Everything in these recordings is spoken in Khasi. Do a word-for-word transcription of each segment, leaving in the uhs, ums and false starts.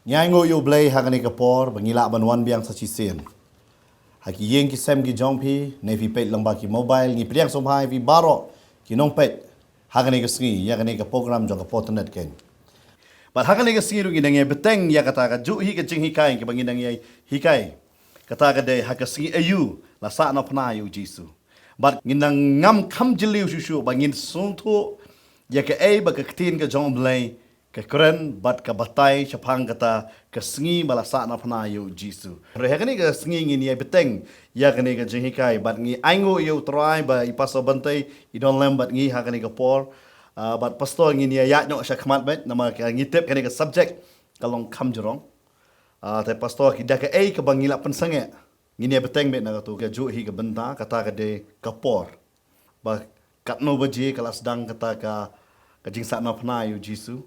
Ngi ainguh ïa U Blei ha kane ka por ba ngi lah ban wan biang sa shisien ha ki ïing ki sem ki jong phi, ne phi peit lang ba ki mobile. Ngi pdiang sngewbha ïa phi baroh ki nongpeit ha kane ka sngi ïa kane ka program jong ka Pop Internet Keiñ. Bad ha kane ka sngi ruh ngi dang ïa bteng ïa kata ka juh hi ka jinghikai kaba ngi dang ïa hikai. Kata ka dei ha ka sngi aïu la sahnarphna ïa U Jisu. Bad ngin nang ngam kham jylliew shuh shuh ba ngin sngewthuh ïa kaei ba ka ktien ka jong U Blei ka kren bad ka batai shaphang kata ka sngi ba la sahnarphna ïa U Jisu. Hynrei ha kane ka sngi ngin ïa bteng ïa kane ka jinghikai bad ngi ainguh ïa U Trai ba i Pastor Bantei i don lem bad ngi ha kane ka por. Ah, bad Pastor ngin ïa ïaid noh sha khmat bad namar ka ngi tip kane ka subject ka long kham jrong. Ah, te Pastor ki da kaei kaba ngi la pynsangeh. Ngin ïa bteng bad na katu ka juh hi ka bynta kata ka dei ka por. Ba katno baje ka la sdang kata ka, ka jingsahnarphna ïa U Jisu.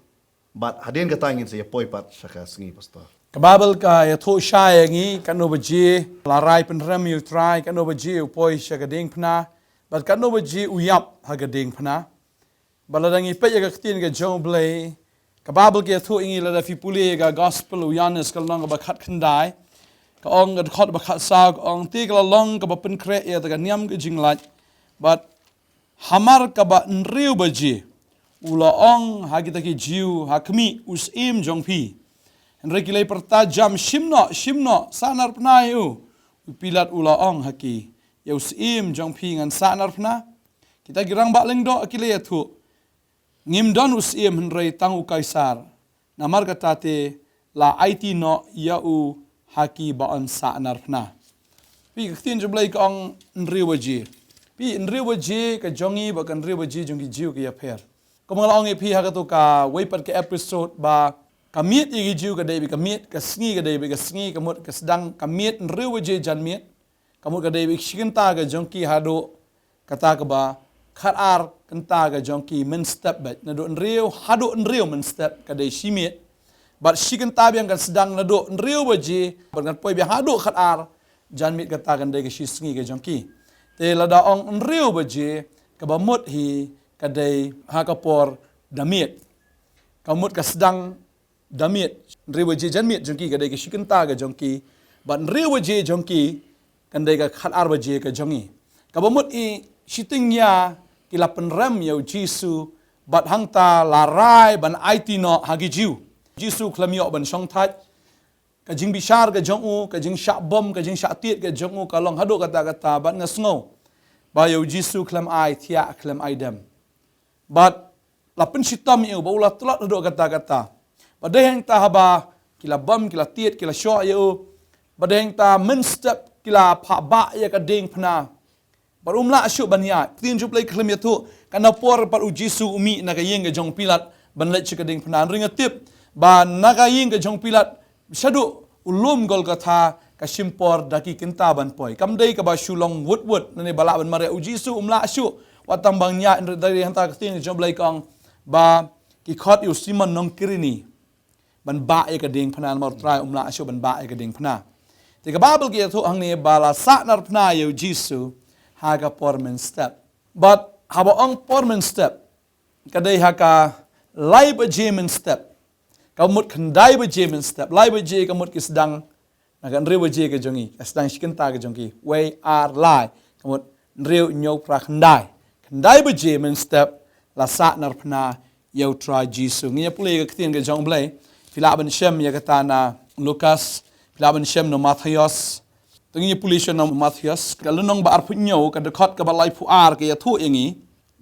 Bad hadien kata ngin sa ïa poi pat sha ka sngi, Pastor. Ka Baibl ka ïathuh shai ïa ngi katno baje la rai pynrem ïa U Trai, katno baje u poi sha ka diengphna, bad katno baje u ïap ha ka diengphna. Bad lada ngi peit ïa ka ktien ka jong U Blei, ka Baibl ka ïathuh ïa ngi lada phi pule ïa ka Gospel u Ïoannis ka lynnong kaba khatkhyndai, ka ong ka dkhot ba khatsaw ka ong, te ka la long kaba pynkhreh ïa kata ka niam ka jinglait. Bad hamar kaba hynriew baje u la ong ha kita ki Jiw, ha khmih, u syiem jong phi. Hynrei ki la ïapyrta jam, shim noh, shim noh, sahnarphna ïa u. U Pilat u la ong ha ki, ïa u syiem jong phi ngan sahnarphna? Kita ki rangbah lyngdoh ki la ïathuh, ngim don u syiem hynrei tang u Kaisar. Namar kata te la aiti noh ïa u ha ki ba yn sahnarphna. Phi, ka ktien jong U Blei ka ong hynriew baje. Phi, hynriew baje ka jong ngi bad ka hynriew baje jong ki Jiw ka ïapher. Kumba nga la ong ïa phi ha katu kawei pat ka episode ba ka miet ïa ki Jiw ka dei bad ka miet, ka sngi ka dei bad ka sngi, ka mut ka sdang ka miet hynriew baje janmiet. Ka mut ka dei bad shi kynta ka jong ki haduh kata kaba khatar kynta ka jong ki mynstep bad. Naduh hynriew haduh hynriew mynstep ka dei shi miet. Bad shi kynta biang kan sdang naduh hynriew baje bad kan poi biang haduh khatar janmiet, kata kan dei ka shi sngi ka jong ki. Te lada ong hynriew baje kaba mut hi ka dei ha ka por da miet. Ka mut ka sdang da miet, hynriew baje janmiet jong ki ka dei ka shi kynta ka jong ki, bad hynriew baje jong ki kan dei ka khatar baje ka jong ngi. Kaba mut i shiteng ïa ki la pynrem ïa U Jisu, bad hangta la rai ban aiti noh ha ki Jiw. Jisu khlem ïoh ban shongthait, ka jingbishar ka jong u, ka jingshah bom, ka jingshah tied ka jong u ka long haduh katta katta, bad nga sngew ba ïa U Jisu khlem ai thiah, khlem ai dem. Bad la pynshitom ïa u ba u la tlot haduh katta katta. Bad dei hangta haba ki la bom, ki la tied, ki la shoh ïa u, bad dei hangta mynstep ki la phah bah ïa ka diengphna. Bad um lah shuh ban ïaid. Ktien jong U Blei ka khlem ïathuh katno por pat U Jisu u mih na ka ïing ka jong u Pilat ban leit sha ka diengphna. Hynrei nga tip ba na ka ïing ka jong u Pilat shaduh u lum Golgotha ka shim por da ki kynta ban poi. Kam dei kaba shu long wut wut, nangne ba lah ban mareh. U Jisu um lah shuh wat tang ban ïaid, hynrei dei hangta ka ktien jong U Blei ka ong ba ki khot ïa u Simon nong Kirini ban bah ïa ka diengphna, namar U Trai um lah shuh ban bah ïa ka diengphna. Te ka Baibl ka ïathuh hangne ba la sahnarphna ïa U Jisu ha ka por mynstep. Bad haba ong por mynstep, ka dei ha ka lai baje mynstep. Ka mut khyndai baje mynstep. Lai baje ka mut ki sdang na ka hynriew baje ka jong ngi, ka sdang shi kynta ka jong ki. Wei, ar, lai. Ka mut hynriew, hynñiew, phra, khyndai. Khyndai baje mynstep la sahnarphna ïa U Trai Jisu. Ngin ïa pule ïa ka ktien ka jong U Blei. Phi lah ban shem ïa kata na Lukas, phi lah ban shem na Mathaios. Te ngin ïa pule sha na Mathaios ka lynnong ba arphew hynñiew, ka dkhot kaba laiphew ar, ka ïathuh ïa ngi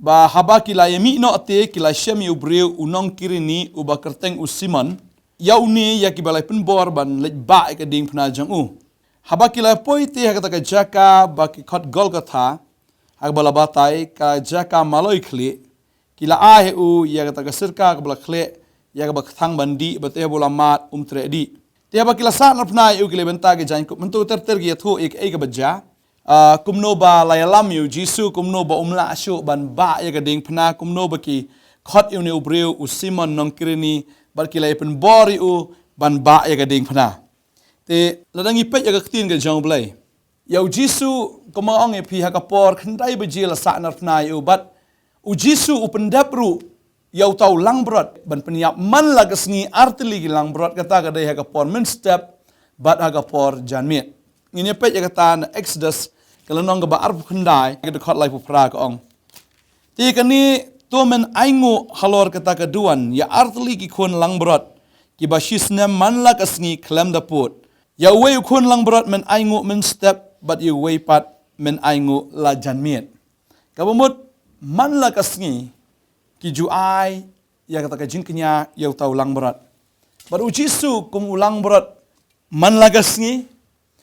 ba haba ki la ïa mih noh te ki la shem ïa u briew u nong Kirini uba kyrteng u Simon. Ïa une ïa kiba la pynbor ban leit bah ïa ka diengphna jong u. Haba ki la poi te ha kata ka jaka ba ki khot Golgotha, ha kaba la batai ka jaka maloi khlieh, ki la ai ha u ïa kata ka sirka kaba la khleh, ïa kaba kthang ban dih, bad te haba u la mad um treh dih. Te haba ki la sahnarphna ïa u ki la bynta ki jaiñkup. Mynta ter ter ki ïathuh ïa kaei kaba jia. Ah, kumno ba la ïalam ïa U Jisu, kumno ba um lah shuh ban bah ïa ka diengphna, kumno ba ki khot ïa une u briew u Simon nong Kirini bad ki la ïa pynbor ïa u ban bah ïa ka diengphna. Te lada ngi peit ïa ka ktien ka jong U Blei, ïa U Jisu, kumba nga ong ïa phi, ha ka por khyndai baje la sahnarphna ïa u, bad U Jisu u pyndep ruh ïa uta u langbrot ban pynïap man la ka sngi artylli ki langbrot, kata ka dei ha ka por mynstep bad ha ka por janmiet. Ngin ïa peit ïa kata na Exodus ka lynnong kaba arphew khyndai, ka dkhot laiphew phra, ka ong: Te kane to men ainguh halor kata ka duwan ïa artylli ki khun langbrot kiba shisnem man la ka sngi khlem da pud. Ïa uwei u khun langbrot men ainguh mynstep bad ïa uwei pat men ainguh la janmiet. Kaba mut man la ka sngi ki ju ai ïa kata ka jingkñia ïa uta u langbrot. Bad U Jisu kum u langbrot man la ka sngi,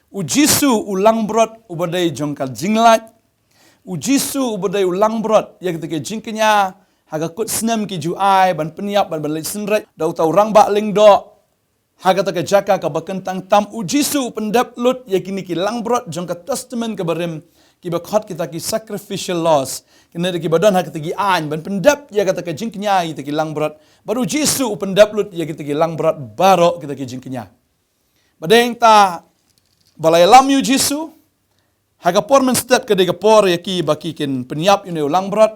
U Jisu u langbrot uba dei jong ka jinglait, U Jisu uba dei u langbrot ïa kata ka jingkñia ha ka kut snem ki ju ai ban pynïap bad ban leit synreit da uta u rangbah lyngdoh ha kata ka jaka kaba kyntang tam. U Jisu u pyndep lut ïa kine ki langbrot jong ka Testament kaba rim, kiba khot kita ki sacrificial laws, kine kiba don ha kita ki aiñ ban pyndep ïa kata ka jingkñia ïa kita ki langbrot. Bad U Jisu u pyndep lut ïa kita ki langbrot baroh kita ki jingkñia. Ba dei hangta ba la ïalam ïa U Jisu ha ka por mynstep, ka dei ka por ïa ki ba ki kin pynïap ïa une u langbrot.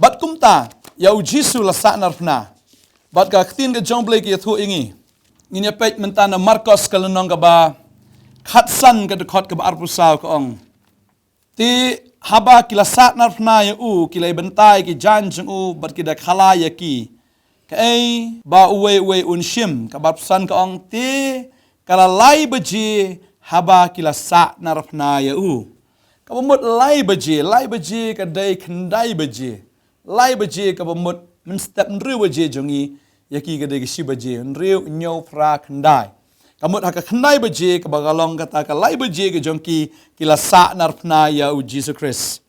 Bad kumta ïa U Jisu la sahnarphna. Bad ka ktien ka jong U Blei ka ïathuh ïa ngi, ngin ïa peit mynta na Markos ka lynnong kaba khatsan, ka dkhot kaba arphew saw, ka ong: Te haba ki la sahnarphna ïa u, ki la ïa bynta ïa ki jaiñ jong u bad ki da khala ïa ki, kaei ba uwei uwei un shim. Kaba arphew san ka ong: Te ka la lai baje haba ki la sahnarphna ïa u. Kaba mut lai baje, lai baje ka dei khyndai baje. Lai baje kaba mut mynstep hynriew baje jong ngi, ïa ki ka dei ka shi baje, hynriew, hynñiew, phra, khyndai. Ka mut ha ka khyndai baje kaba ka long kata ka lai baje ka jong ki, ki la sahnarphna ïa U Jisu Khrist.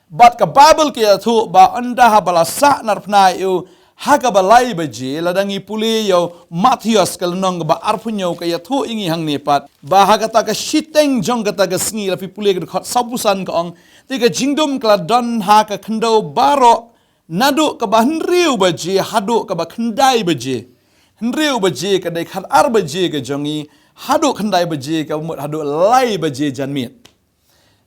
Bad ka Baibl ka ïathuh ba ynda haba la sahnarphna ïa u ha kaba lai baje, lada ngi pule ïa u Mathaios ka lynnong kaba arphew hynñiew, ka ïathuh ïa ngi hangne pat ba ha kata ka shiteng jong kata ka sngi, la phi pule ka dkhot sawphew san, ka ong: Te ka jingdum ka la don ha ka khyndew baroh naduh kaba hynriew baje haduh kaba khyndai baje. Hynriew baje ka dei khatar baje ka jong ngi, haduh khyndai baje kaba mut haduh lai baje janmiet.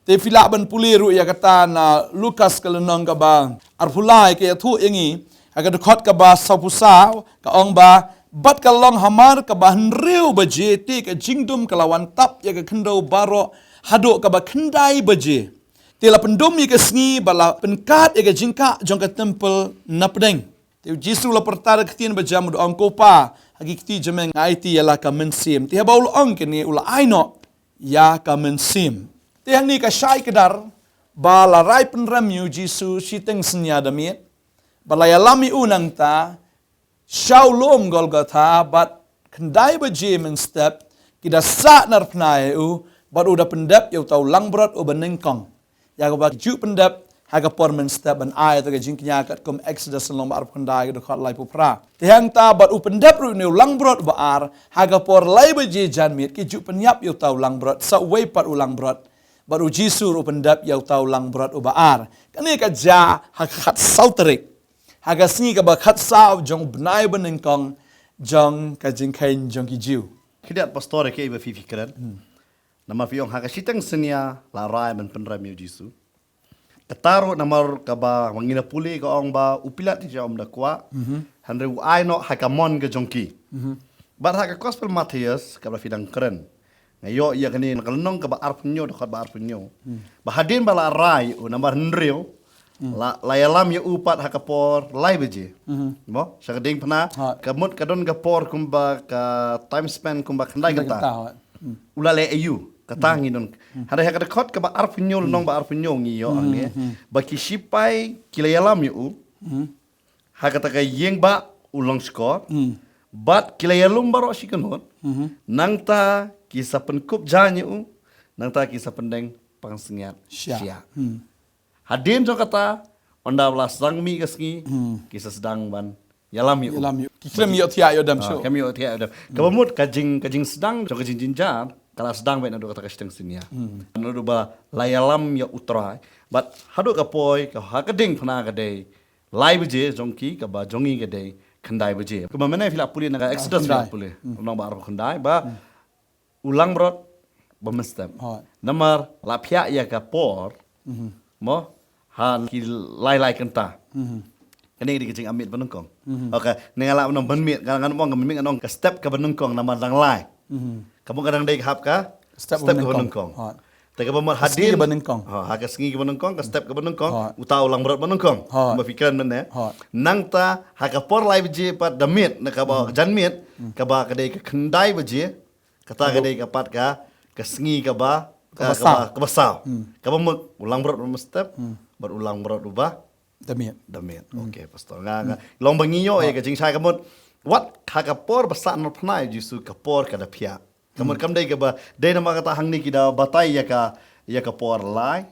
Te phi lah ban pule ruh ïa kata na Lukas ka lynnong kaba arphew lai, ka ïathuh ïa ngi ha ka dkhot kaba sawphew saw, ka ong ba: Bad ka long hamar kaba hynriew baje, te ka jingdum ka la wan tap ïa ka khyndew baroh haduh kaba khyndai baje. Te la pyndum ïa ka sngi bad la pynkhat ïa ka jingkah jong ka templ napdeng. Te U Jisu u la pyrta da ka ktien bajam, u da ong: Ko Pa, ha ki kti jong me nga aiti ïa la ka mynsiem. Te haba u la ong kine, u la ai noh ïa ka mynsiem. Te hangne ka shai kdar ba la rai pynrem ïa U Jisu shiteng synñia da miet, ba la ïalam ïa u nangta sha u lum Golgotha, bad khyndai baje mynstep ki da sahnarphna ïa u, bad u da pyndep ïa uta u langbrot uba nyngkong. Ïa kaba ki ju pyndep ha ka por mynstep ban ai ïa ka jingkñia katkum Exodus lynnong ba arphew khyndai, ka dkhot laiphew phra. Te hangta bad u pyndep ruh une u langbrot uba ar ha ka por lai baje janmiet, ki ju pynïap ïa uta u langbrot, sa uwei pat u langbrot. Bad U Jisu ruh u pyndep ïa uta u langbrot uba ar. Kane ka jia ha ka khatsaw tarik, ha ka sngi kaba khatsaw jong u bnai ba nyngkong jong ka jingkheiñ jong ki Jiw. Khyndiat pastor, ïa kaei ba phi, phi kren. Namar phi ong ha ka shiteng synñia la rai ban pynrem ïa U Jisu. Kata ruh namar kaba ma ngi na pule ka ong ba u Pilat hi sha um da kwah. Hynrei u ai noh ha ka mon ka jong ki. Bad ha ka Gospel Mathaios kaba phi dang kren, nga ïoh ïa kane na ka lynnong kaba arphew hynñiew, dkhot ba arphew hynñiew, ba hadien ba la rai ïa u namar hynriew, la, la ïalam ïa u pat ha ka por lai baje. Mo, sha ka diengphna, ka mut ka don ka por kumba ka time span kumba khyndai kynta. U la leh aïu, kata ngi don. Hynrei ha ka dkhot kaba arphew hynñiew, lynnong ba arphew hynñiew ngi ïoh hangne ba ki shipai ki la ïalam ïa u ha kata ka ïing ba u long shkor. Bad ki la ïalum baroh shi kynhun. Nangta ki sa pynkup jaiñ ïa u. Nangta ki sa pyndeng pansngiat sha. Hadien jong kata, ynda la sdang mih ka sngi, ki sa sdang ban ïalam ïa u. Ïalam ïa u. Ki khlem ïohthiah ïoh dem shuh. Khlem ïohthiah ïoh dem. Kaba mut ka jing, ka jingsdang jong ka jingjynjar ka la sdang beit naduh kata ka shiteng synñia. Naduh ba la ïalam ïa U Trai. Bad haduh ka poi ka ha ka diengphna ka dei lai baje jong ki, kaba jong ngi ka dei khyndai baje. Kumba mynne phi la pule na ka Exodus, phi la pule. Lynnong ba arphew khyndai ba u langbrot ba mynstep. Namar la phiah ïa ka por, mo, ha ki lai lai kynta. Kane ka dei ka jingap miet ba nyngkong. Okay, ne nga lah ban ong ban miet, ngan ong ka ban miet, ngan ong ka step ka ba nyngkong namar dang lai. Ka mut ka dang dei ka hap ka step ka ba nyngkong. Te ka ba mut hadien ba nyngkong, ha ka sngi ka ba nyngkong, ka step ka ba nyngkong, uta u langbrot ba nyngkong. Ba phi kren mynne. Nangta ha ka por lai baje pat da miet, na ka ba jan miet, ka ba ka dei ka khyndai baje, kata ka dei ka pat ka, ka sngi ka ba, ka ba saw. Ka ba mut u langbrot ba mynstep bad u langbrot u ba da miet. Da miet. Okay, Pastor. Nga, nga long ba ngi ïoh ïa ka jingshai ka mut, wat ha ka por ba sah narphna ïa u Jisu ka por ka da phiah. Ka mut kam dei ka ba dei namar kata hangne ki da batai ïa ka, ïa ka por lai.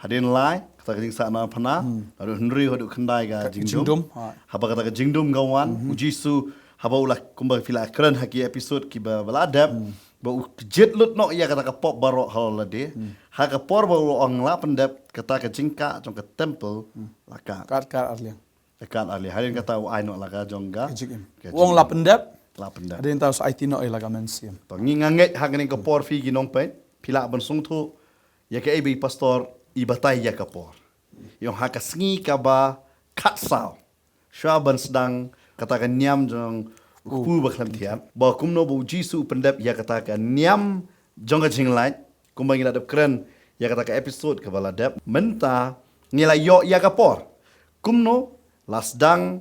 Hadien lai, kata ka jingsah narphna, haduh hynriew haduh khyndai ka jingdum. Haba kata ka jingdum ka wan, u Jisu, haba u la, kumba phi la kren ha ki episode ki ba, ba la dep, ba u kjit lut noh ïa kata ka pop baroh halor lade. Ha ka por ba u ong la pyndep, kata ka jingkah jong ka temple la kah. Kat, kat ar liang. Kat ar liang. Hadien kata u ai noh la ka jong ka. Ka jingim. U ong la pyndep. La pyndep. Hadien ta u sa aiti noh ïa la ka mynsiem. To ngi nga ngeit ha kane ka por phi ki nongpeit, phi lah ban sngewthuh ïa kaei ba i Pastor i batai ïa ka por. I ong ha ka sngi ka ba khatsaw. Shuwa ban sdang kata ka niam jong u kpu ba khlem thiat. Ba kumno ba u Jisu u pyndep ïa kata ka niam jong ka jinglait. Kumba ngi la dep kren ïa kata ka episode ka ba la dep. Mynta ngi la ïoh ïa ka por. Kumno la sdang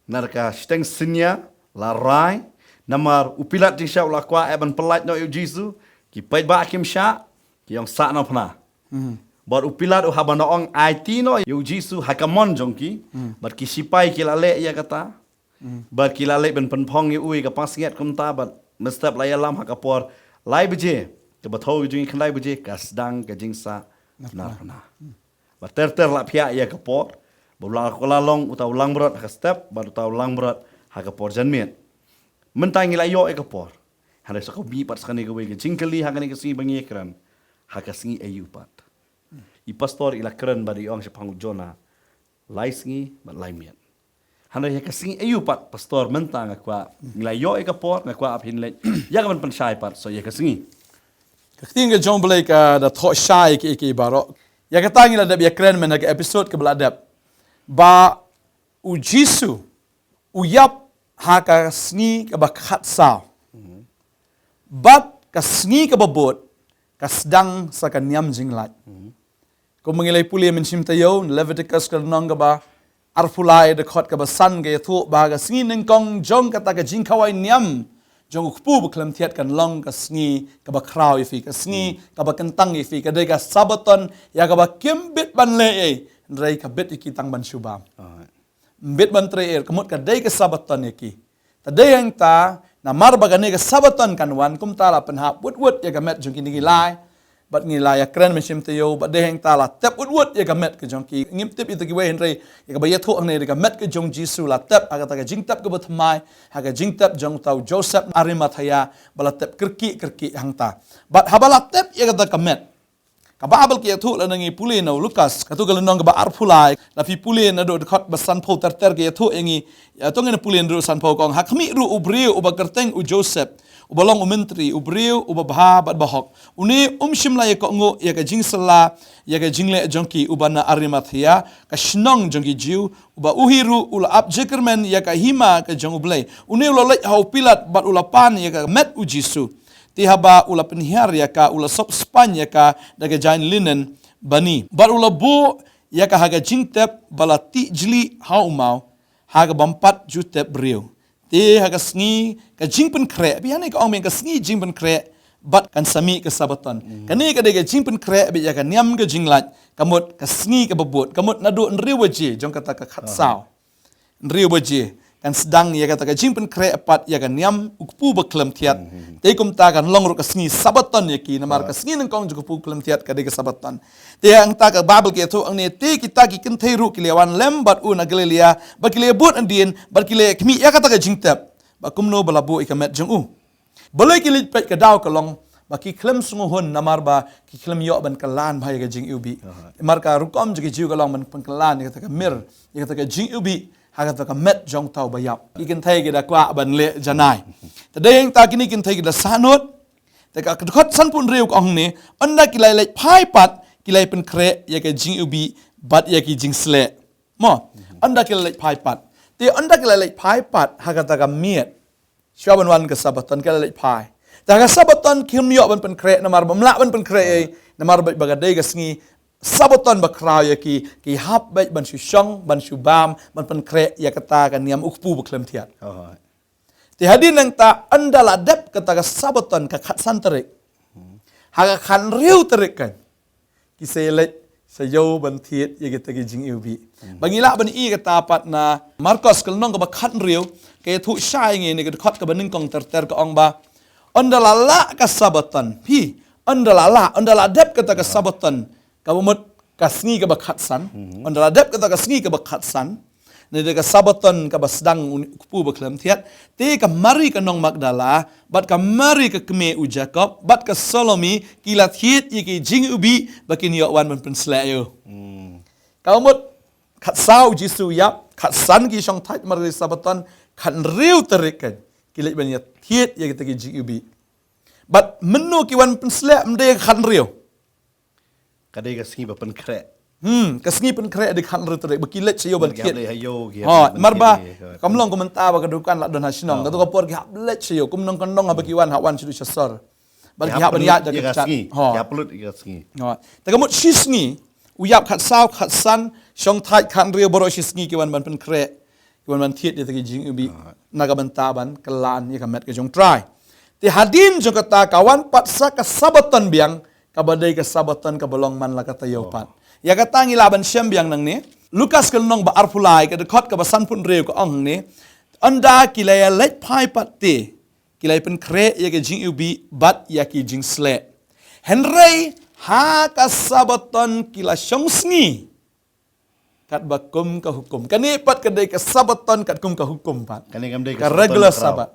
na ka shiteng synñia la rai. Namar u Pilat jingshisha u la kwah eh ban pyllait noh ïa u Jisu. Ki paidbah kim shah. Ki ong sah narphna. Bad u Pilat u hap ban ong aiti noh ïa u Jisu ha ka mon jong ki. Bad ki sipai ki la leh ïa kata. Bad ki la leit ban pynphong ïa u ïa ka pansngiat kumta bad mynstep la ïalam ha ka por lai baje. Ka ba thew jong ngi khyndai baje ka sdang ka jingsah narphna. Bad ter ter la phiah ïa ka por. Ba u la, u la long uta u langbrot ha ka step bad uta u langbrot ha ka por janmiet. Mynta ngi la ïoh ïa ka por. Hynrei sa ka mih pat sa kane kawei ka jingkylli ha kane ka sngi ba ngi ïa kren. Ha ka sngi aïu pat. I Pastor i la kren bad i ong shaphang u Jonah. Lai sngi bad lai miet. Hynrei ha ka sngi aïu pat Pastor mynta nga kwah. Ngi la ïoh ïa ka por nga kwah ap hin leit. Ïa ka ban pynshai pat so ïa ka sngi. Ka ktien ka jong u Blei ka da thoh shai ïa ki, ïa ki baroh. Ïa kata ngi la dep ïa kren mynne ha ka episode ka ba la dep. Ba u Jisu u ïap ha ka sngi ka ba khatsaw. Bad ka sngi ka ba bud ka sdang sa ka niam jinglait. Kumba ngi la pule mynshem taïew, Leviticus ka lynnong ka ba arphew lai dkhot ka ba san ka ïathuh ba ka sngi nyngkong jong kata ka jingkhawai niam jong u kpu ba khlem thiat kan long ka sngi ka ba khraw ïa phi, ka sngi ka ba kyntang ïa phi, ka dei ka Sabbaton ïa ka ba kim bit ban leh ei, hynrei ka bit ïa ki tang ban shu bam. Mbit ban trei ei, ka mut ka dei ka Sabbaton ïa ki. Ta dei hangta, namar ba kane ka Sabbaton kan wan, kumta la pynhap wut wut ïa ka met jong kine ki lai. Bad ngi la ïa kren mynshem taïew, bad dei hangta la tep wut wut ïa ka met ka jong ki. Ngim tip ïa ta kiwei hynrei, ïa ka ba ïathuh hangne dei ka met ka jong Jisu la tep, ha kata ka jingtep ka ba thymmai, ha ka jingtep jong uta u Joseph Arimathea, ba la tep kyrkieh kyrkieh hangta. Bad haba la tep ïa kata ka met. Ka Baibl ka ïathuh lada ngi pule na u Lukas, katto ka lynnong ka ba arphew lai, la phi pule naduh dkhot ba sanphew ter ter ka ïathuh ïa ngi, ïa to ngin pule naduh sanphew ka ong, ha khmih ruh u briew u ba kyrteng u Joseph, u ba long u myntri, u briew u ba bha bad ba hok. Une um shym la ïa kohnguh ïa ka jingsylla, ïa ka jingleh jong ki, u ba na Arimathea, ka shnong jong ki Jiw, u ba u hi ruh u la ap jingkyrmen ïa ka hima ka jong u Blei. Une u la leit ha u Pilat bad u la pan ïa ka met u Jisu. Te haba u la pynhiar ïa ka, u la sop spaiñ ïa ka da ka jaiñ linen bani. Bad u la buh ïa ka ha ka jingtep ba la tih jlieh ha u maw, ha ka bym pat ju tep briew. Te ha ka sngi ka jingpynkhreh, bad ïa ne ka ong bad ka sngi jingpynkhreh, bad kan sa mih ka Sabbaton. Kane ka dei ka jingpynkhreh bad ïa ka niam ka jinglait, ka mut ka sngi ka ba bud, ka mut naduh hynriew baje jong kata ka khatsaw. Hynriew baje, kan sdang ïa kata ka jingpynkhreh pat ïa ka niam u kpu ba khlem thiat. Te kumta kan long ruh ka sngi Sabbaton ïa ki, namar ka sngi nyngkong jong u kpu ba khlem thiat ka dei ka Sabbaton. Te hangta ka Baibl ka ïathuh hangne, te kita ki kynthei ruh ki la wan lem bad u na Galilea, bad ki la bud hadien, bad ki la khmih ïa kata ka jingtep. Bad kumno ba la buh ïa ka met jong u. Balei ki leit peit, ka daw ka long ba ki khlem sngewhun namar ba ki khlem ïoh ban kylla bha ïa ka jingiwbih. Namar ka rukom jong ki Jiw ka long ban pynkylla ïa kata ka mir, ïa kata ka jingiwbih ha kata ka met jong uta u ba ïap. Ki kynthei ki da kwah ban leh janai. Te dei hangta kine ki kynthei ki da sahnud. Te ka dkhot sanphew hynriew ka ong hangne, ynda ki la leit phai pat, ki la pynkhreh ïa ka jingiwbih bad ïa ki jingsleh. Mo, Ynda ki la leit phai pat. Te ynda ki la leit phai pat ha kata ka miet, shuwa ban wan ka Sabaton ki la leit phai. Te ha ka Sabaton kim ïoh ban pynkhreh namar ba ym lah ban pynkhreh ei, namar ba ka dei ka sngi Sabaton ba khraw ïa ki, ki hap beit ban shu shong, ban shu bam, ban pynkhreh ïa kata ka niam u kpu ba khlem thiat. Te hadien nangta ynda la dep kata ka Sabaton ka khatsan tarik, ha ka khathynriew tarik kan, ki sa leit sha ïew ban thied ïa kita ki jingiwbih. Ba ngi lah ban i kata pat na Markos ka lynnong kaba khathynriew, ka ïathuh shai ngi ne ka dkhot kaba nyngkong ter ter ka ong ba, ynda la lah ka Sabaton, phi, ynda la lah, ynda la dep kata ka Sabaton, kaba mut ka sngi kaba khatsan, ynda la dep kata ka sngi kaba khatsan, ne da ka Sabaton kaba sdang u kpu ba khlem thiat, te ka Mari ka nong Magdala, bad ka Mari ka kmie u Jakob, bad ka Salome, ki la thied ïa ki jingiwbih ba kin ïoh wan ban pynsleh ïa u. Ka mut, khatsaw u Jisu u ïap, khatsan ki shongthait mar ka Sabaton, khathynriew tarik kan, ki leit ban ïa thied ïa kita ki jingiwbih. Bad mynno ki wan pynsleh, ym dei ka khathynriew. Ka dei ka sngi ba pynkhreh. Hmm, ka sngi pynkhreh dei khathynriew tarik, ba ki leit sha ïew ban thied. Hooid, mar ba kam long kumta ba ka dukan la don ha shnong. Katu ka por ki hap leit sha ïew, kum nongkyndong haba ki wan, hap wan sha sor. Bad ki hap ban ïaid da ka kjat. Hooid. Te ka mut shi sngi, u ïap khatsaw, khatsan, shongthait khathynriew, baroh shi sngi ki wan ban pynkhreh. Ki wan ban thied ïa kita ki jingiwbih na ka bynta ban kylla ïa ka met ka jong U Trai. Te hadien jong kata ka wan pat sa ka Sabaton biang, kaba dei ka Sabaton kaba long man la ka taïew pat. Ïa kata ngi lah ban shem biang nangne. Lukas ka lynnong ba arphew lai ka dkhot kaba sanphew hynriew ka ong hangne. Ynda ki la ïa leit phai pat te, ki la ïa pynkhreh ïa ki jingiwbih bad ïa ki jingsleh. Hynrei ha ka Sabaton ki la shong sngi. Katba kum ka hukum. Kane pat ka dei ka Sabaton katkum ka hukum pat. Kane kam dei ka regular Sabaton khraw. Sabat.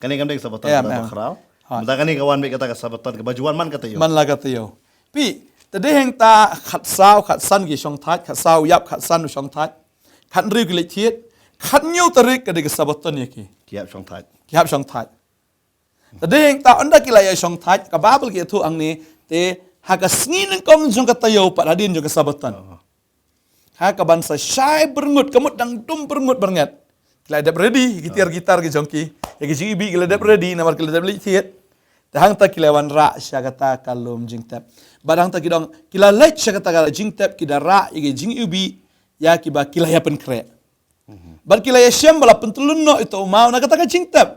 Kane kam dei ka Sabaton khraw. Mynta kane ka wan beit kata ka Sabaton kaba ju wan man ka taïew. Man la ka taïew. Phi, te dei hangta khatsaw, khatsan ki shongthait, khatsaw ïap, khatsan u shongthait. Khathynriew ki leit thied, khathynñiew tarik ka dei ka Sabaton ïa ki. Ki hap shongthait. Ki hap shongthait. Te dei hangta ynda ki la ïa shongthait, ka Baibl ka ïathuh hangne, te ha ka sngi nyngkong jong ka taïew pat hadien jong ka Sabaton. Ha kaban sa shai byrngut, ka mut dang dum byrngut byrnget. Ki la dep ready, ki tiar ki tar ki jong ki. Ïa ki jingiwbih ki la dep ready, namar ki la dep leit thied. Te hangta ki la wanrah sha kata ka lum jingtep. Bad hangta ki dang, ki la leit sha kata ka jingtep, ki da rah ïa ki jingiwbih, ïa kiba ki la ïa pynkhreh. Bad ki la ïa shem ba la pyntyllun noh ïa uta u maw na kata ka jingtep.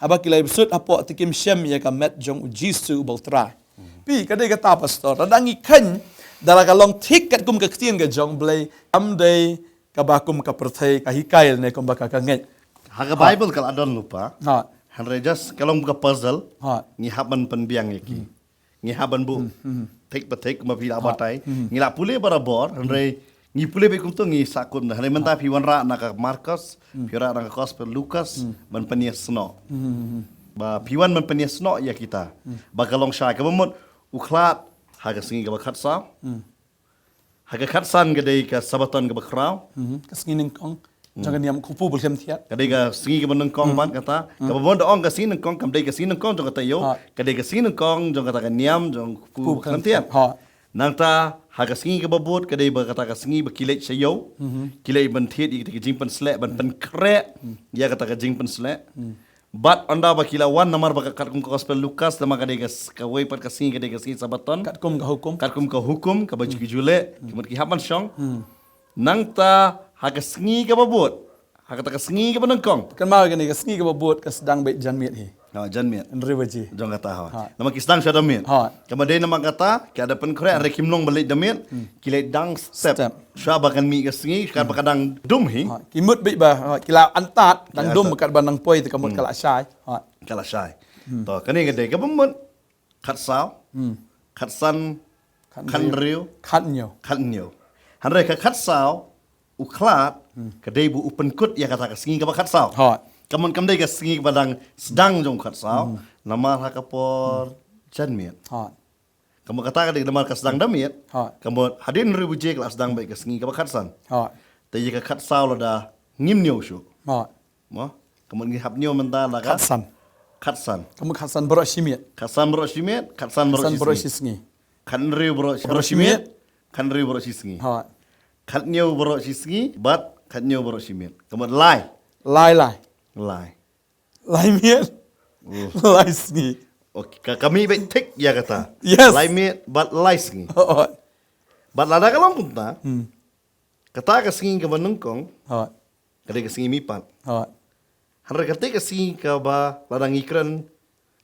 Haba ki la ïa bsut hapoh te kim shem ïa ka met jong U Jisu uba U Trai. Phi, ka dei kata pastor. Lada ngi kheiñ da la ka long thik katkum ka ktien ka jong U Blei, kam dei kaba kum ka pyrthei ka hikai ne kumba ka, ka ngeit. Ha ka Baibl ka la don lypa. Hynrei just ka long ka puzzle. Ngi hap ban pynbiang ïa ki. Ngi hap ban buh thik pa thik, ma phi la batai. Ngi la pule barabor, hynrei ngi pule beit kumto ngi sahkut na. Hynrei mynta phi wanrah na ka Markos, phi wanrah na ka Gospel Lukas, ban pynïasnoh. Ba phi wan ban pynïasnoh ïa kita. Ba ka long shai kaba mut u khlad ha ka sngi kaba khatsaw. Ha ka khatsan ka dei ka Sabaton kaba khraw. Ka sngi nyngkong jong ka niam kpu ba khlem thiat. Ka dei ka sngi kaba nyngkong pat kata. Kaba bun da ong ka sngi nyngkong kam dei ka sngi nyngkong jong ka taïew. Ka dei ka sngi nyngkong jong kata ka niam jong kpu ba khlem thiat. Nangta ha ka sngi kaba bud ka dei ba kata ka sngi ba ki leit sha ïew. Ki leit ban thied ïa kita ki jingpynsleh, ban pynkhreh ïa kata ka jingpynsleh. Bad ynda ba ki la wan namar ba ka katkum ka Gospel Lukas, namar ka dei ka s-, kawei pat ka sngi ka dei ka sngi Sabaton. Katkum ka hukum. Katkum ka hukum, kaba ju ki ju leh, ki mut ki hap ban shong. Nangta ha ka sngi kaba bud, ha kata ka sngi kaba nyngkong. Kynmaw kane ka sngi kaba bud ka sdang beit janmiet hi. Ha, janmiet. Hynriew baje. Jong kata ha. Namar ki sdang sha da miet. Kaba dei namar kata, ki da pynkhreh, hynrei kim long ba leit da miet, ki leit dang step. Step. Shuwa ba kan mih ka sngi, katba ka dang dum hi. Ki mut beit ba, ki la antad, dang dum katba nang poi te ka mut ka la shai. Ka la shai. To, kane ka dei kaba mut khatsaw, khatsan, khathynriew, khathynñiew. Hynrei ka khatsaw, u khlad, ka dei ba u pynkut ïa kata ka sngi kaba khatsaw. Ka mut kam dei ka sngi kaba dang sdang jong u khatsaw, namar ha ka por janmiet. Ka mut kata ka dei namar ka sdang da miet. Ka mut hadien hynriew baje ka la sdang beit ka sngi kaba khatsan. Te ïa ka khatsaw lada ngim ñiew shuh. Mo, ka mut ngi hap ñiew mynta la ka khatsan. Khatsan. Ka mut khatsan baroh shi miet. Khatsan baroh shi miet, khatsan baroh shi sngi. Khathynriew baroh shi miet, khathynriew baroh shi sngi. Khatñiew baroh shi sngi, bad Khathynñiew baroh shi miet. Ka mut lai. Lai lai. Lai. Lai miet. Lai sngi. Okay, ka, ka mih beit thik ïa kata. Yes. Lai miet bad lai sngi. Hooid. Bad lada ka long kumta. Hmm. Kata ka sngi kaba nyngkong. Hooid. Ka dei ka sngi mihpat. Hooid. Hynrei kata ka sngi kaba lada ngi kren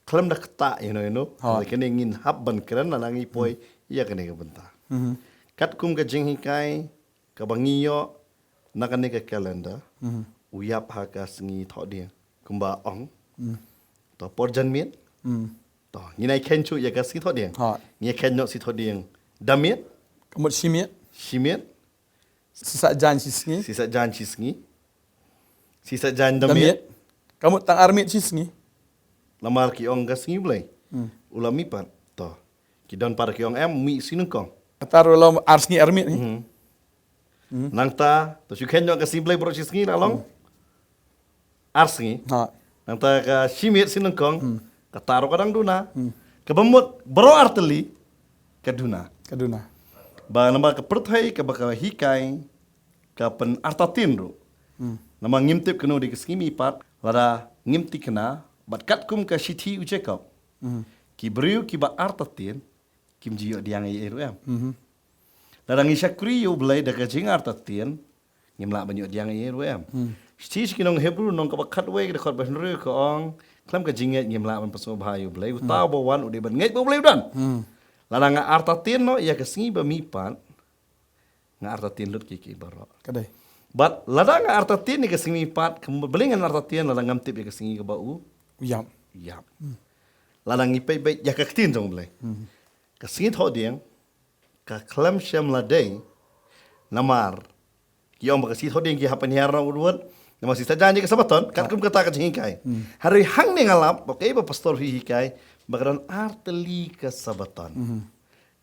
khlem da ktah, you know, you know. Hooid. Hynrei kane ngin hap ban kren lada ngi poi ïa kane ka bynta. Mhm. Katkum ka jinghikai kaba ngi ïoh na kane ka calendar, mhm, u ïap ha ka sngi Thohdieng. Kumba ong. Mm. To por janmiet. Mm. To, ngin ïa kheiñ shuh ïa ka sngi Thohdieng. Hooid. Ngin ïa kheiñ noh sngi Thohdieng da miet. Ka mut shi miet. Shi miet. Shi sah jan shi sngi. Shi sah jan shi sngi. Shi sah jan da miet. Da miet. Ka mut tang ar miet shi sngi. Namar ki ong ka sngi Blei. Hmm. U la mihpat. To. Ki don pat ki ong em mih sngi nyngkong. Kata ruh long ar sngi ar miet. Hmm. Hmm. Nangta, to shu kheiñ noh ka sngi Blei baroh shi sngi la long. Hmm. Ar sngi. Ha. Nangta ka shi miet sngi nyngkong. Hmm. Kata ruh ka dang duna. Hmm. Kaba mut baroh artylli ka duna. Ka duna. Ba namar ka pyrthei kaba ka hikai ka pynartatien ruh. Hmm. Namar ngim tip kano dei ka sngi mihpat, lada ngim thikna, bad katkum ka shithi u Jakob. Hmm. Ki briew kiba artatien, kim ju ïoh diang ei ei ruh em. Mhm. Lada ngi shakri ïa u Blei da ka jingartatien, ngim lah ban ïoh diang ei ei ruh em. Hmm. Shithi sha ki nong Hebru nong kaba khatwei ka dkhot ba hynriew ka ong, khlem ka jingngeit ngim lah ban pynsngewbha ïa u Blei, uta uba wan u dei ban ngeit ba u Blei u don. Hmm. Lada nga artatien noh ïa ka sngi ba mihpat, nga artatien lut ki ki baroh. Ka dei. Bad lada nga artatien ïa ka sngi mihpat, ka mut balei ngan artatien lada ngam tip ïa ka sngi kaba u ïap. Ïap. Hmm. Lada ngi peit beit ïa ka ktien jong u Blei. Hmm. Ka sngi Thohdieng, ka khlem shym la dei, namar ki ong ba ka sngi Thohdieng ki hap pynhiar na u Blei, namar shi sah jan ïa ka Sabaton, katkum kata ka jinghikai. Hmm. Hynrei hangne nga lap, okay, ba pastor phi hikai, ba ka don artylli ka Sabaton. Hmm.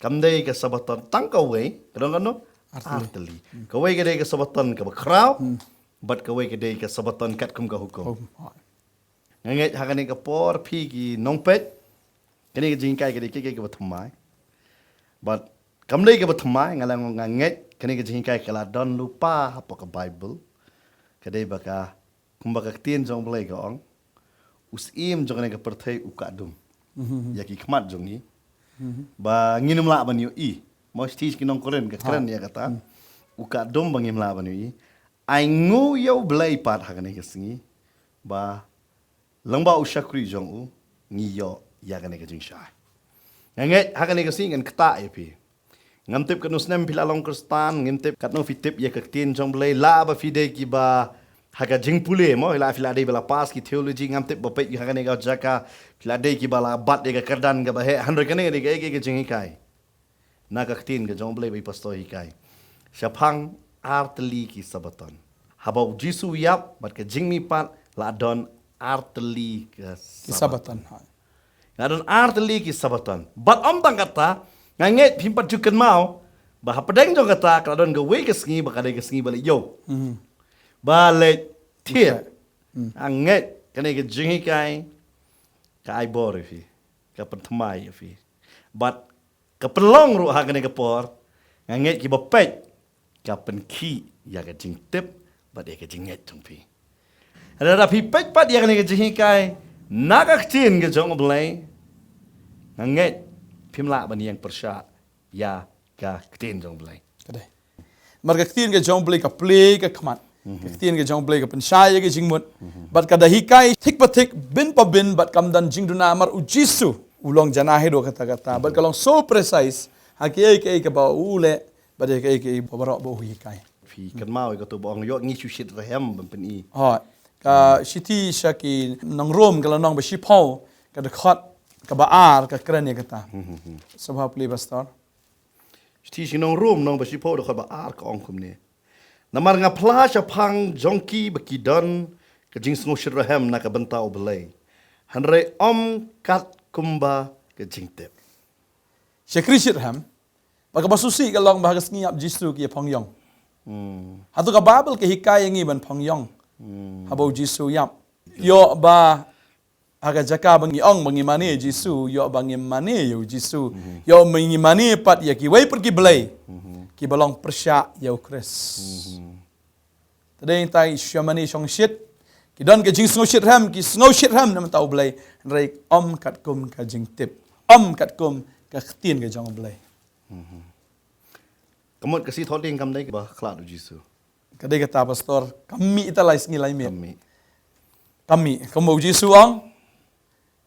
Kam dei ka Sabaton tang kawei, ka don kano? Artylli. Artylli. Hmm. Kawei ka dei ka Sabaton kaba khraw, hmm, bad kawei ka dei ka Sabaton katkum ka hukum. Hukum. Nga ngeit ha kane ka por phi ki nongpeit, kane ka jinghikai ka dei ka, ka, kaba thymmai. Bad kam dei kaba thymmai, nga la nga ngeit kane ka jinghikai ka la don lypa hapoh ka Bible. Ka dei ba ka, kumba ka ktien jong u Blei ka ong, u syiem jong kane ka pyrthei u kah dum. Mhm. Ïa ki khmat jong ngi. Mhm. Ba ngin ym lah ban ïohi. Mo shithi ki nong Korinth ka kren ïa kata. Hmm. U kah dum ba ngim lah ban ïohi. Ai nguh ïa u Blei pat ha kane ka sngi. Ba lyngba u shakri jong u, ngi ïoh ïa kane ka jingshai. Nga ngeit ha kane ka sngi ngan ktah ïa phi. Ngam tip katno snem phi la long Khristan, ngam tip katno phi tip ïa ka ktien jong u Blei, lah ba phi dei kiba ha ka jingpule mo, lah phi la dei ba la pass ki theology, ngam tip ba peit ha kane ka jaka, phi la dei kiba la bat ïa ka kyrdan kaba heh, hynrei kane ka dei ka, ka, ka jinghikai. Na ka ktien ka jong u Blei ba i pastor hikai. Shaphang artylli ki Sabaton. Haba u Jisu u ïap, bad ka jingmihpat, la don artylli ka Sabaton. Ki Sabaton. Ha. La don artylli ki Sabaton. Bad ym tang kata, nga ngeit phim pat ju kynmaw, ba hapdeng jong kata, ka la don kawei ka sngi, ba ka dei ka sngi ba la ïoh. Mhm. Ba la thied. Hmm. Nga ngeit, kane ka jinghikai, ka ai bor ïa phi, ka pynthymmai ïa phi. Bad ka pynlong ruh ha kane ka por, nga ngeit kiba peit, ka pynkhih ïa ka jingtip, bad ïa ka jingngeit jong phi. Lada phi peit pat ïa kane ka jinghikai, na ka ktien ka jong u Blei, nga ngeit, phim lah ban ïeng pyrshah, ïa ka ktien jong u Blei. Ka dei. Namar ka ktien ka jong u Blei ka plie ka khmat. Mhm. Ka ktien ka jong u Blei ka pynshai ïa ka jingmut. Mhm. Bad ka da hikai thik pa thik, byn pa byn, bad kam don jingduna namar u Jisu. U long janai haduh katta katta. Bad ka long so precise. Ha kiei kiei kaba u leh, bad ïa kiei kiei baroh ba u hikai. Phi kynmaw ïa kato ba ong ïoh ngi shu shitrhem ban pyni. Hooid. Ka shithi sha ki nong Rom ka lynnong ba shiphew, ka dkhot kaba ar ka kren ïa kata. Mhm, mhm. Sngewbha plie pastor. Shithi sha ki nong Rom lynnong ba shiphew dkhot ba ar ka ong kumne. Namar nga phla shaphang jong ki ba ki don ka jingsngewshitrhem na ka bynta u Blei. Hynrei ym kat kumba ka jingtip. Shakri shitrhem, ba kaba sngewsih ka long ba ha ka sngi ïap Jisu ki ïa phong ïong. Hmm. Hato ka Bible ka hikai ïa ngi ban phong ïong. Hmm. Haba u Jisu u ïap. Ïoh ba ha ka jaka ba ngi ong ba ngi mane ïa u Jisu, ïoh ba ngi mane ïa u Jisu. Mhm. Ïoh ba ngi mane pat ïa kiwei pat ki blei. Mhm. Kiba long pyrshah ïa u Khrist. Mhm. Dei tang sha mane shong shit. Ki don ka jingsngew shitrhem, ki sngew shitrhem na mynta U Blei. Hynrei ym katkum ka jingtip. Ym katkum ka ktien ka jong U Blei. Ka mut ka sngi thohdieng kam dei ba khlad u Jisu. Ka dei kata pastor, kam mih ita lai sngi lai miet. Kam mih. Kam mih, kumba u Jisu ong.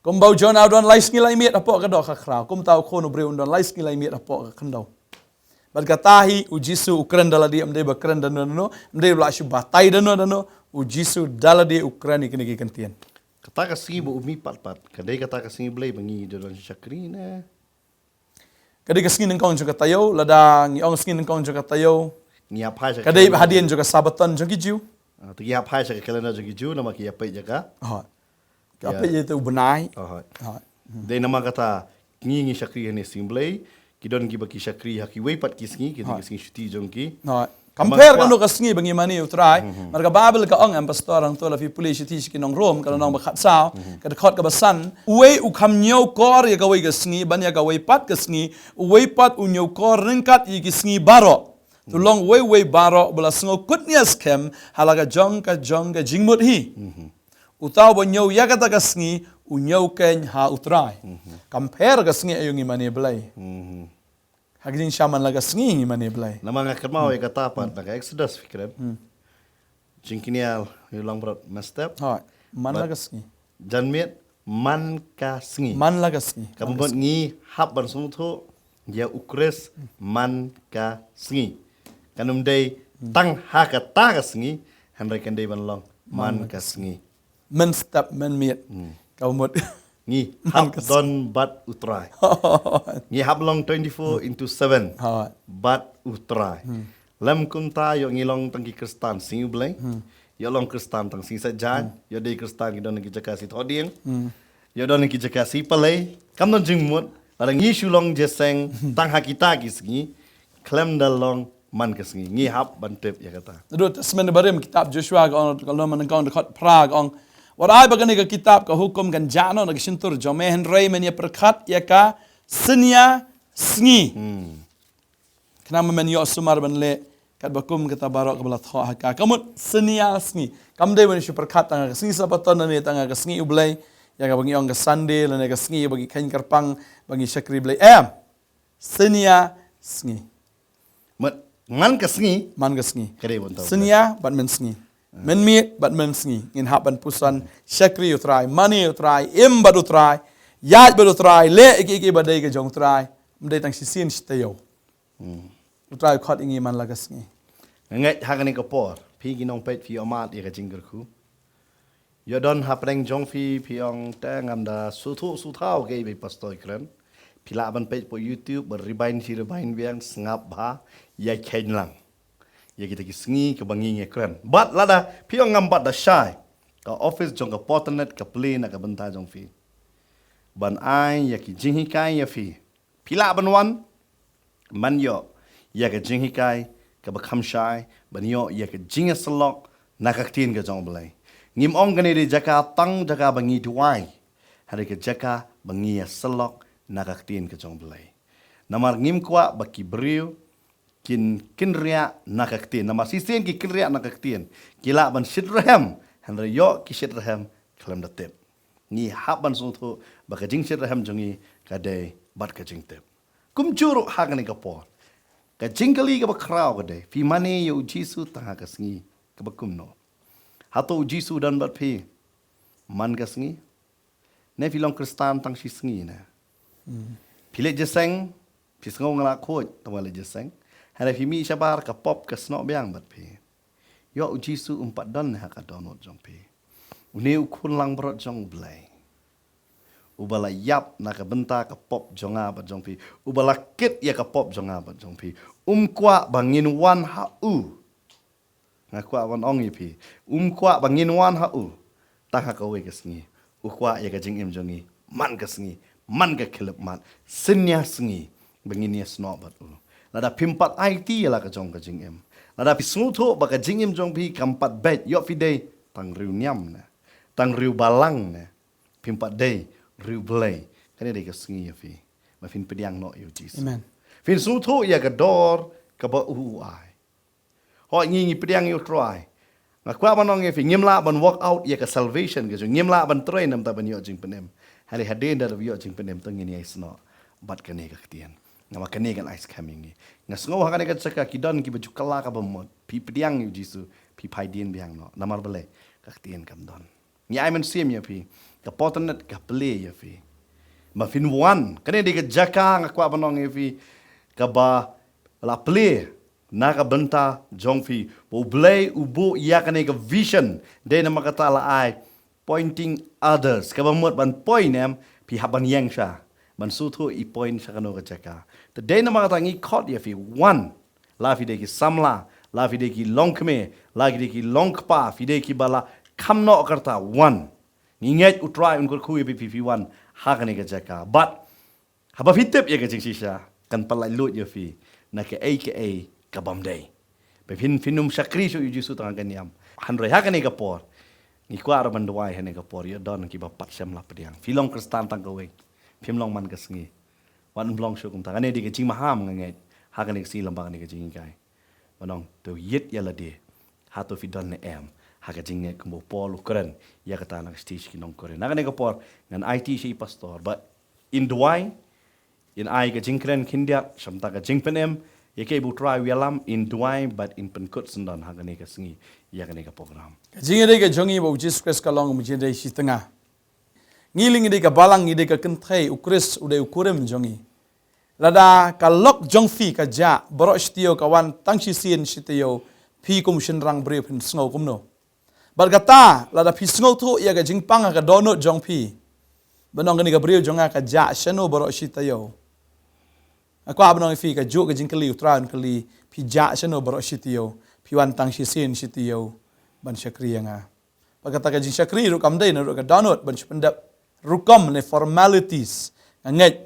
Kumba u Jonah u don lai sngi lai miet hapoh ka doh ka khraw. Kumta u Khun u briew un don lai sngi lai miet hapoh ka khyndew. Bad kata hi u Jisu u kren da lade, ym dei ba kren da no no, ym dei ba la shu batai da no da no. U Jisu da lade u kren ïa kine ki kyntien. Kata ka sngi ba u mih pat pat, ka dei kata ka sngi Blei ba ngi da don shakri ne. Ka dei ka sngi nyngkong jong ka taïew, lada ngi ong sngi nyngkong jong ka taïew. Ngi hap phai sha ka dei hadien jong ka Sabaton jong ki Jiw. Ah, te ngi hap phai sha ka calendar jong ki Jiw, namar ki ïa peit ïa ka. Hooid. Ki ïa peit ïa u bnai. Hooid. Dei namar kata ngi ngi shakri ha kane ka sngi Blei, ki don kiba ki shakri ha kiwei pat ki sngi, ki dei ki sngi shuti jong ki. Hooid. Compare kano ka sngi ba ngi mane ïa u Trai. Namar ka Baibl ka ong, em pastor, hangto la phi pule shithi sha ki nong Rom, ka lynnong ba khatsaw, ka dkhot kaba san. Uwei u kham ñiewkor ïa kawei ka sngi, ban ïa kawei pat ka sngi, uwei pat u ñiewkor ryngkat ïa ki sngi baroh. To long uwei uwei baroh ba la sngewkut nia skhem ha la ka jong ka jong ka jingmut hi. Uta uba ñiew ïa kata ka sngi, u ñiew keiñ ha u Trai. Compare ka sngi aïu ngi mane Blei. Ha ka jingshisha man la ka sngi ngi mane Blei. Namar nga kynmaw ïa kata pat na ka Exodus, phi kren. Jingkñia ïa u langbrot mynstep. Hooid. Man la ka sngi. Janmiet man ka sngi. Man la ka sngi. Ka mut ngi hap ban sngewthuh ïa u Khrist man ka sngi. Kan ym dei tang ha kata ka sngi, hynrei kan dei ban long man ka sngi. Mynstep mynmiet. Ka mut. Ngi hap don bad u Trai. Ngi hap long twenty-four into seven bad u Trai. Lem kumta ïoh ngi long tang ki Khristan sngi U Blei. Ïoh long Khristan tang sngi Saitjaiñ, ïoh dei Khristan ki don ki jaka sngi Thohdieng. Ïoh don ki jaka sngi Palei. Kam don jingmut, lada ngi shu long jingïaseng tang ha kita ki sngi, khlem da long man ka sngi. Ngi hap ban tip ïa kata. Naduh Testament Barim kitab Joshua ka ong, ka long man ka ong dkhot phra ka ong. Wat ai ba kane ka kitab ka hukum kan jah noh na ka shyntur jong me, hynrei men ïa pyrkhat ïa ka synñia sngi. Khnang ba men ïoh sumar ban leh katba kum kata baroh kaba la thoh ha ka. Ka mut synñia sngi. Kam dei ban shu pyrkhat tang ha ka sngi Sabaton lane tang ha ka sngi U Blei. Ïa kaba ngi ong ka Sunday lane ka sngi ba ngi kheiñ kyrpang ba ngi shakri Blei. Em. Synñia sngi. Mut man ka sngi. Man ka sngi. Ka dei ban tau. Synñia bad mynsngi. Mynmiet bad mynsngi. Ngin hap ban puson shakri U Trai, mane U Trai, im bad U Trai, ïaid bad U Trai, leh ïa kiei kiei ba dei ka jong U Trai. Ym dei tang shisien shi taïew. U Trai u khot ïa ngi man la ka sngi. Nga ngeit ha kane ka por phi ki nongpeit phi ïohmad ïa ka jingkyrkhu. Ïoh don hapdeng jong phi, phi ong te ngam da sngewthuh sngewthaw kaei ba i pastor i kren. Phi lah ban peit hapoh YouTube, ba remind shi remind biang, sngap bha, ïa kheiñ lang ïa kita ki sngi kaba ngi ngi kren. Bad lada phi ong ngam bat da shai, ka office jong ka Porternet ka plie na ka bynta jong phi ban ai ïa ki jinghikai ïa phi. Phi lah ban wan ban ïoh ïa ka jinghikai kaba kham shai, ban ïoh ïa ka jingïasyllok na ka ktien ka jong U Blei. Ngim ong kane dei jaka tang jaka ba ngi duwai, hynrei ka jaka ba ngi ïasyllok na ka ktien ka jong U Blei. Namar ngim kwah ba ki briew kin kynriah na ka ktien. Namar shisien ki kynriah na ka ktien, ki lah ban shitrhem, hynrei ïoh ki shitrhem khlem da tip. Ngi hap ban sngewthuh ba ka jingshitrhem jong ngi ka dei bad ka jingtip. Kumjuh ruh ha kane ka por, ka jingkylli kaba khraw ka dei, phi mane ïa u Jisu tang ha ka sngi kaba kumno? Hato u Jisu u don bad phi man ka sngi? Ne phi long Khristan tang shi sngi ne? Phi leit jingïaseng, phi sngew nga la khuid, tang ba leit jingïaseng. Hynrei phi mih shabar, ka pop ka snoh biang bad phi. Ïoh u Jisu um pat don ha ka dohnud jong phi. Une u khun langbrot jong U Blei, uba la ïap na ka bynta ka pop jong nga bad jong phi, uba la kit ïa ka pop jong nga bad jong phi, um kwah ba ngin wan ha u. Nga kwah ban ong ïa phi, um kwah ba ngin wan ha u tang ha kawei ka sngi. U kwah ïa ka jingim jong ngi man ka sngi, man ka khyllipmat, synñia sngi, ba ngin ïasnoh bad u. Lada phim pat aiti ïa la ka jong ka jingim, lada phi sngewthuh ba ka jingim jong phi kam pat beit, ïoh phi dei tang riewniam ne, tang riewbalang ne, phim pat dei riewblei, kane dei ka sngi ïa phi ba phin pdiang noh ïa u Jisu. Amen. Phin sngewthuh ïa ka dor kaba u u ai. Hooid, ngi ngi pdiang ïa u Trai. Nga kwah ban ong ïa phi, ngim lah ban work out ïa ka salvation ka jong, ngim lah ban trei namar ban ïoh jingpynim. Hynrei hadien da ïoh jingpynim to ngin ïai snoh bad kane ka ktien. Namar kane kan ai skhem ïa ngi. Nga sngew ha kane ka jaka ki don kiba ju kylla ka bamut. Phi pdiang ïa u Jisu, phi phai dien biang noh. Namar balei? Ka ktien kam don. Ngi ai mynsiem ïa phi. Ka por tang ka plie ïa phi. Ma phin wan, kane dei ka jaka nga kwah ban ong ïa phi. Kaba la plie na ka bynta jong phi. Ba U Blei u buh ïa kane ka vision. Dei namar kata la ai pointing others. Kaba mut ban point em, phi hap ban ïeng sha. Ban shu thuh i point sha kano ka jaka. Te dei namar kata ngi khot ïa phi wan. La phi dei ki samla, la phi dei ki longkmie, la phi dei ki longkpa, phi dei kiba la kham noh ka rta wan. Ngi ngeit U Trai un kyrkhu ïa phi, phi, phi wan ha kane ka jaka. Bad haba phi tip ïa ka jingshisha, kan pyllait lut ïa phi na kaei kaei ka bym dei. Ba phin, phin ym shakri shuh ïa u Jisu tang ha ka niam. Hynrei ha kane ka por, ngi kwah ruh ban duwai ha kane ka por, ïoh don kiba pat shym la pdiang. Phi long Khristan tang kawei. Phim long man ka sngi. Wat ym long shuh kumta. Kane dei ka jingmaham nga ngeit. Ha kane ka sngi lyngba kane ka jinghikai. Ba nong to ïit ïa lade. Hato phi don ne em. Ha ka jingngeit kumba u Paul u kren. Ïa kata na ka stage ki nong Korinth. Na kane ka por ngan aiti sha i pastor. Bad in duwai, in ai ka jingkren khyndiat, sha bynta ka jingpynim, ïa kaei ba U Trai u ïalam, in duwai, bad in pynkut syndon ha kane ka sngi, ïa kane ka program. Ka jingïadei ka jong ngi bad U Jisu Khrist ka long ka jingïadei shitnga. Ngi lei ngi dei ka balang, ngi dei ka kynthei, U Khrist u dei u kurim jong ngi. Lada ka lok jong phi ka jah baroh shi taïew, ka wan tang shisien shi taïew, phi kum shynrang briew phin sngew kumno? Bad kata, lada phi sngewthuh ïa ka jingpang ha ka dohnud jong phi, ba nong kane ka briew jong nga ka jah shano baroh shi taïew. Nga kwah ban ong ïa phi, kajuh ka jingkylli U Trai un kylli, phi jah shano baroh shi taïew, phi wan tang shisien shi taïew ban shakri ïa nga. Bad kata ka jingshakri ruh kam dei na ruh ka dohnud ban shu pyndep rukom ne formalities. Nga ngeit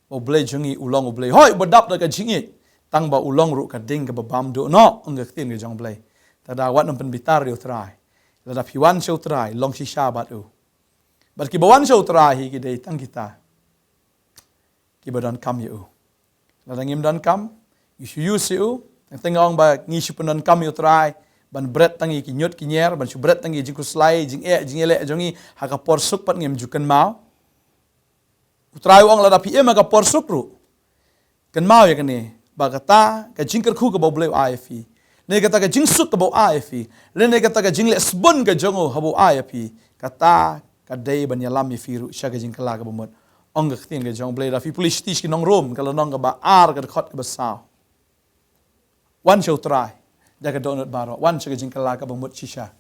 ba U Blei jong ngi u long U Blei hooid ba dap da ka jingïeit, tang ba u long ruh ka ding kaba bam duh noh, ong ka ktien ka jong U Blei. Te da wat nym pynbitar ïa U Trai. Lada phi wan sha U Trai, long shisha bad u. Bad kiba wan sha U Trai hi ki dei tang kita kiba donkam ïa u. Lada ngim donkam, ngi shu use ïa u, teng teng nga ong ba ngi shu pyndonkam ïa U Trai ban bret tang ïa ki ñiut ki ñier, ban shu bret tang ïa ki jingkhuslai, jingeh, jingïaleh jong ngi, ha ka por suk pat ngim ju kynmaw. U Trai u ong lada phi im ha ka por suk ruh, kynmaw ïa kane, ba kata ka jingkyrkhu kaba U Blei u ai ïa phi, ne kata ka jingsuk kaba u ai ïa phi, ne kata ka jingleh sbun ka jong u haba u ai ïa phi, kata ka dei ban ïalam ïa phi ruh sha ka jingkylla kaba mut. Ong ka ktien ka jong U Blei, da phi pule shiti sha ki nong Rom, ka lynnong kaba ar, ka dkhot kaba saw. Wan sha U Trai da ka dohnud baroh, wan sha ka jingkylla kaba mut shisha.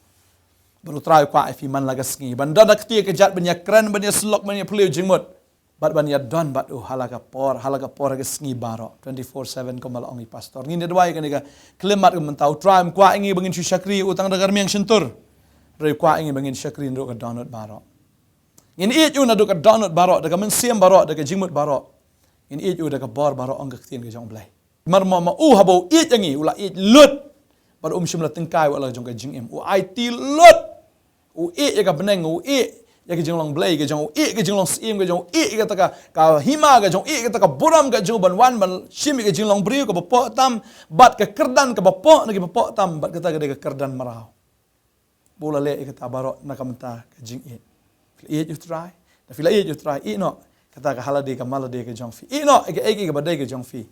Bad U Trai u kwah ïa phi man la ka sngi ban don da ka kti ka kjat, ban ïakren, ban ïasyllok, ban ïaphylliew jingmut, bad ban ïadon bad u ha la ka por, ha la ka por, ha ka sngi baroh, twenty four seven, kumba la ong i pastor. Ngin ïa duwai kane ka khyllipmat ka mynta. U Trai um kwah ïa ngi ba ngin shu shakri ïa u tang da ka rmiang shyntur, hynrei u kwah ïa ngi ba ngin shakri naduh ka dohnud baroh. Ngin ïeit ïa u naduh ka dohnud baroh, da ka mynsiem baroh, da ka jingmut baroh. Ngin ïeit ïa u da ka bor baroh, ong ka ktien ka jong U Blei. Namar ma, ma u haba u ïeit ïa ngi, u la ïeit lut. Bad um shym la tyngkai wat la jong ka jingim. U aiti lut. U ïeit ïa ka bneng, u ïeit ïa ka jinglong Blei ka jong u, ïeit ïa ka jinglong syiem ka jong u, ïeit ïa kata ka, ka hima ka jong u, ïeit ïa kata ka burom ka jong u ban wan ban shim ïa ka jinglong briew kaba poh tam, bad ka kyrdan kaba poh na kiba poh tam, bad kata ka dei ka kyrdan mraw. Ba u la leh ïa kata baroh na ka bynta ka jingïeit. Phi la ïeit ïa U Trai? Da phi la ïeit ïa U Trai, ïeh noh kata ka ha lade ka ma lade ka jong phi. Ïeh noh ïa kaei kaei kaba dei ka jong phi.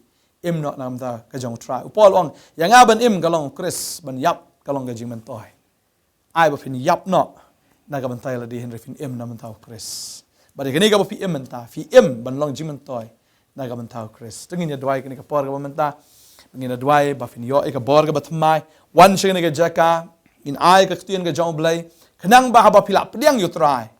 Im noh na ka bynta ka jong U Trai. U Paul u ong, ïa nga ban im ka long U Khrist, ban ïap ka long ka jingmyntoi. Ai ba phin ïap noh na ka bynta ïa lade, hynrei phin im na ka bynta U Khrist. Bad ïa kane kaba phi im mynta, phi im ban long jingmyntoi na ka bynta U Khrist. Te ngin ïa duwai kane ka por kaba mynta. Ngin ïa duwai ba phin ïoh ïa ka bor kaba thymmai. Wan sha kane ka jaka, ngin ai ka ktien ka jong U Blei. Khnang ba haba phi la pdiang ïa U Trai,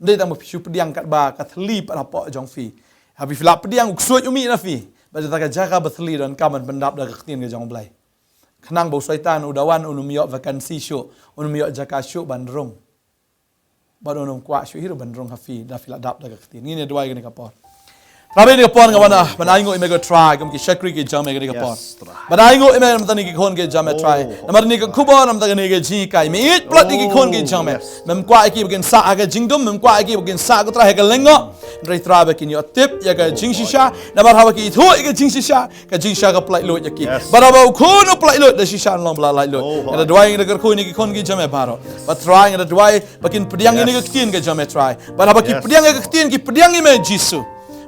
ym dei tang ba phi shu pdiang katba ka thylli pat hapoh jong phi. Haba phi la pdiang, u ksuid u mih na phi. Bad kata ka jaka ba thylli donkam ban pyndap da ka ktien ka jong U Blei. Khnang ba u Soitan u da wan, un ym ïoh vacancy shuh, un ym ïoh jaka shuh ban rung. Bad un ym kwah shuh hi ruh ban rung ha phi, da phi la dap da ka ktien. Ngin ïa duwai kane ka por. Trai, ha kane ka por nga wan ban ainguh ïa me ko Trai kum ki shakri ki jong me ha kane ka por. Ban ainguh ïa me namar kine ki khun ki jong me Trai. Namar kane ka khubor, namar kane ka jinghikai, me ïeit palat ïa ki khun ki jong me. Mem kwah ïa ki ba kin sah ha ka jingdum, mem kwah ïa ki ba kin sah ko Trai ha ka lyngngoh. Hynrei Trai ba kin ïoh tip ïa ka jingshisha, namar haba ki ithuh ïa ka jingshisha, ka jingshisha ka pyllait lut ïa ki. Bad haba u khun u pyllait lut, da shisha un long ba la lait lut. Nga da duwai, nga da kyrkhu ïa kine ki khun ki jong me baroh. Bad Trai, nga da duwai ba kin pdiang ïa kane ka ktien ka jong me Trai. Bad haba ki pdiang ïa ka ktien, ki pdiang ïa me Jisu.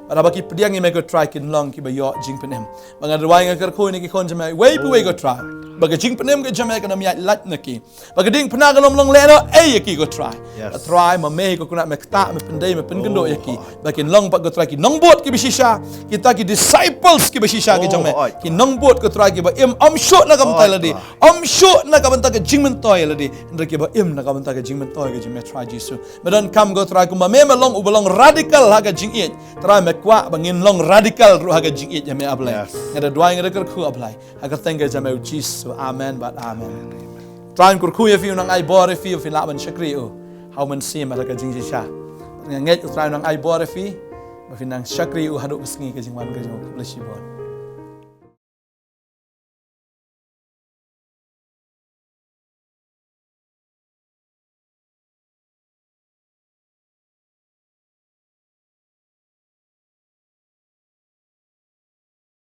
Bad haba ki pdiang ïa me ko Trai, kin long kiba ïoh jingpynim. Bad nga da duwai, nga kyrkhu ïa kine ki khun jong me, iwei pa iwei ko Trai, ba ka jingpynim ka jong me kan ym ïaid lait na ki. Ba ka diengphna kan ym long lehnohei ïa ki ko Trai. Bad Trai, ma me ko Kynrad me ktah, me pyndei, me pynkynduh ïa ki. Ba kin long pat ko Trai ki nongbud kiba shisha, kita ki disciples kiba shisha ki jong me. Ki nongbud ko Trai kiba im, ym shuh na ka bynta lade, ym shuh na ka bynta ka jingmyntoi lade, hynrei kiba im na ka bynta ka jingmyntoi ka jong me Trai Jisu. Me donkam ko Trai kumba me, me long uba long radical ha ka jingïeit. Trai, me kwah ba ngin long radical ruh ha ka jingïeit ïa me A Blei. Nga da duwai, nga da kyrkhu A Blei, ha ka kyrteng ka jong me u Jisu. Amen bad amen. Trai un kyrkhu ïa phi, un nang ai bor ïa phi ba phin lah ban shakri ïa u ha u Mynsiem ha ka jingshisha. Nga ngeit u Trai un nang ai bor ïa phi ba phin nang shakri ïa u haduh ka sngi ka jingwan ka jong u. Khublei shibun.